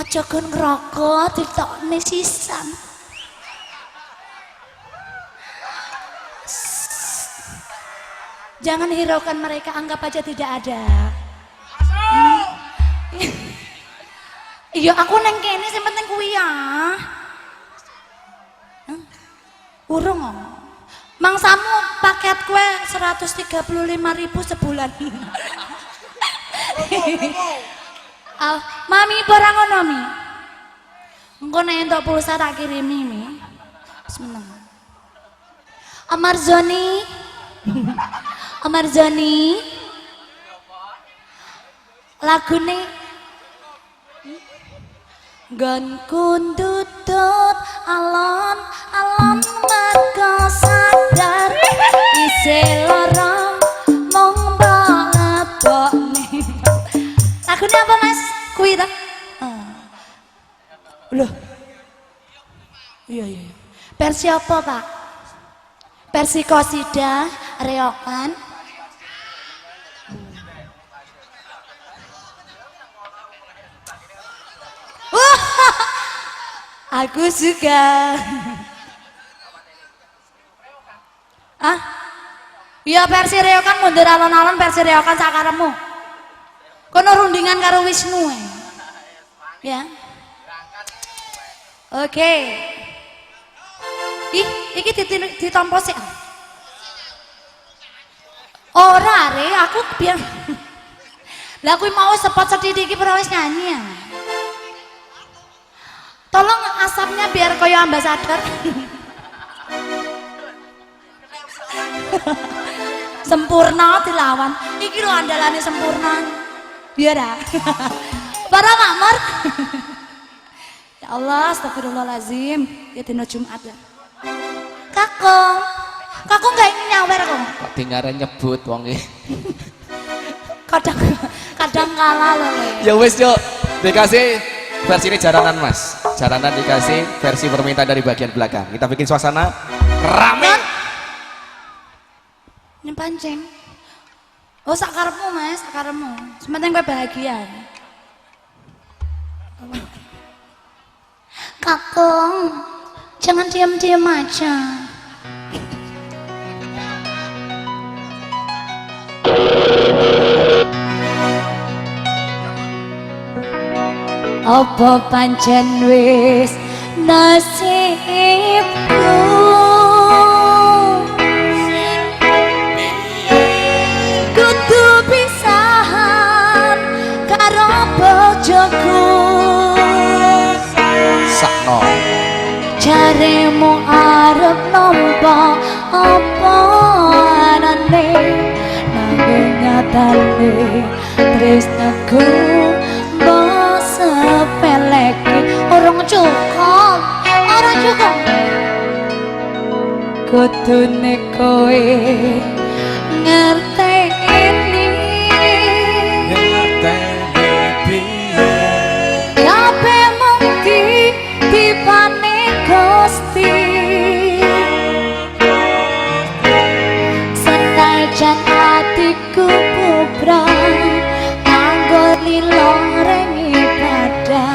Aja kon ngrokok ditokne sisan. Jangan hiraukan mereka, anggap aja tidak ada. Iya, aku neng kene sing penting kuwi ya. Urung oh. Mangsamu paket kue 135.000 sebulan. Al, mami ora ngono mi. Engko nek entuk pulsa tak kirimi mi. Wis meneng. Amar Zoni. Amar Zoni. Lagune Nggonku ndutut alon alon mergo sadar isih lara mung mbok lebokne. Lagune apa Mas? Kuwi ta? Loh. Iya iya. Versi apa, Pak? Versi qasidah, reokan. Aku suka. Ah? Iya versi reokan mundur alon-alon versi reokan sakaremu. Kono rundingan karo Wisnu. Ya. Oke. Ih, iki ditampa sik. Ora re, aku biar. Lah kuwi mau sepot sethithik iki ora wis nyanyi ya. Tolong asapnya biar koyo ambasador. Sempurna dilawan. Iki lho andalane sempurna. Biar ah. Para makmur. Ya Allah, astagfirullahalazim. Ya dina Jumat lah. Kakung. Kakung gak ingin nyawer kok. Kok dingare nyebut wong iki. Kadang kadang kalah lho. Ya wis yuk, dikasih versi ini jaranan Mas. Jaranan dikasih versi permintaan dari bagian belakang. Kita bikin suasana rame. Ini pancing. Oh sakarepmu Mas, sakarepmu. Sementing kowe bahagia. Kakung, jangan diam-diam aja. Apa pancen wis nasibku kudu pisahan karo bojoku. Sakno jaremu arep nampa apa anane nanging nyatane tresnaku mbok sepeleke. Urung cukup, ora cukup. Kudune kowe ngerteni, ngerteni piye kabeh mung dititipane Gusti. Senajan atiku bubrah kanggo lila ring ibadah,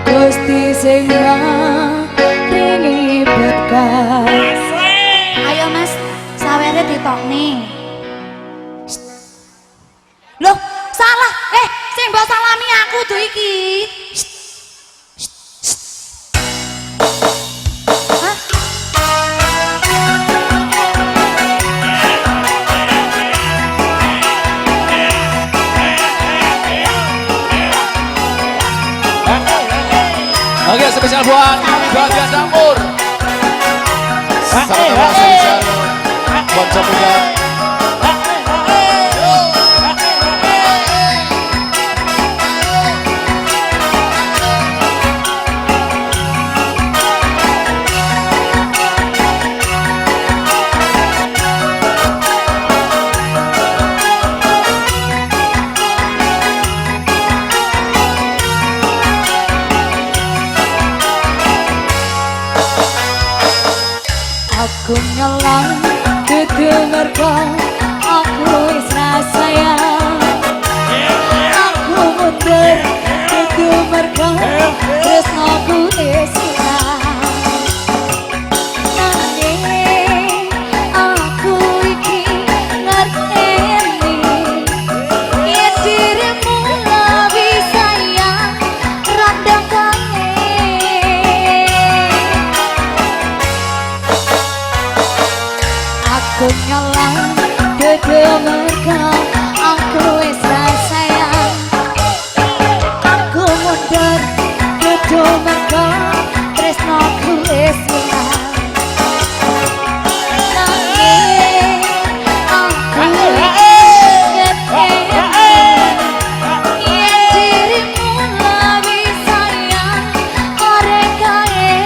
Gusti sing maringi berkah. Ayo Mas, sawere ditokne. Loh, salah. Sing mbok salami aku dudu iki. Hah? Oke, spesial buat bagian dapur. Sama-sama spesial buat muda. Aku nyelang dudu mergo aku wis ra sayang. Aku mundur dudu mergo tresnoku wis ilang. Nanging aku iki ngerteni yen dirimu lebih sayang randha kae. Aku ngalah dudu mergo aku wis ra sayang. Aku mundur dudu mergo tresnoku wis ilang. Nanging aku ngerteni yen dirimu lebih sayang arek kae.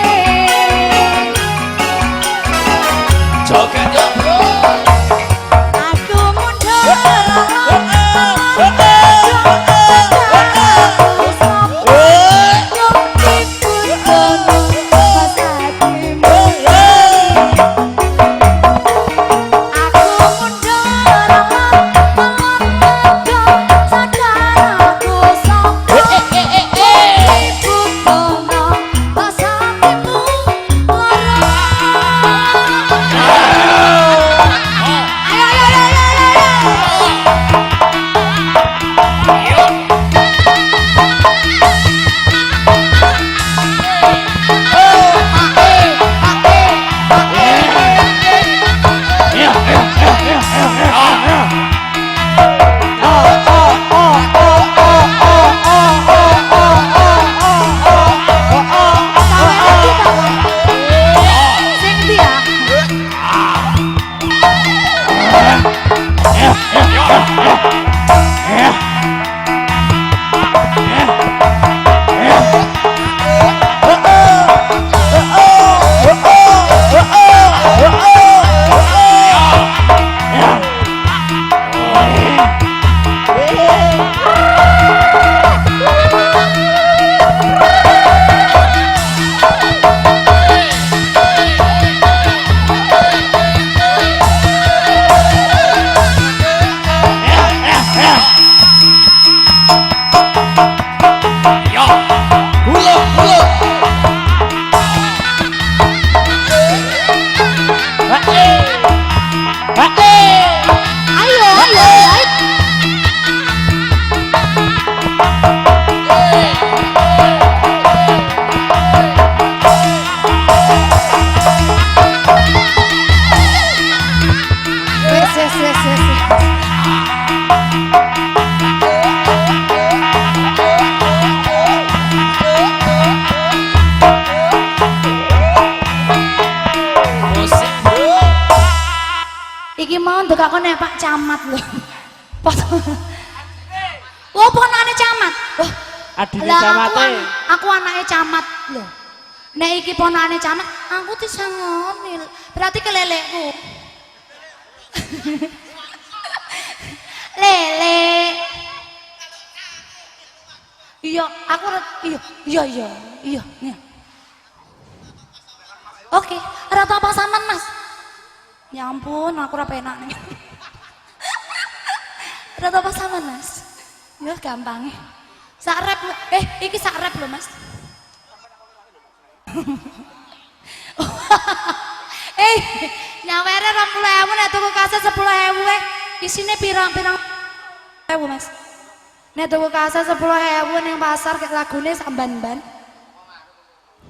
Joget yo, Bro. Aku mundur Ayo ayo ayo ayo ayo. Sing ndi ya? Gula, gula. Ayo ayo ayo. Wes wes wes wes. Musik, Bro. Iki mau ndekakon nek Pak Camat lho. Oh, ponakane camat. Wah, Adine lah, camate. Aku anake camat lho. Nek iki ponakane camat, aku disangoni. Berarti kelelekku. Lele. Iya, aku iya, iya, iya, iya, iya. Oke, ora tau pasaman, Mas. Ya ampun, aku ora penak nih. Ora tau pasaman, Mas. Ya gampang. Sak rep, iki sak rep lho, Mas. Nyawere 20.000 nek tuku kaset 10.000 isine pirang-pirang ewu, Mas. Nek tuku kaset 10.000 ning pasar kayak lagune samban-ban.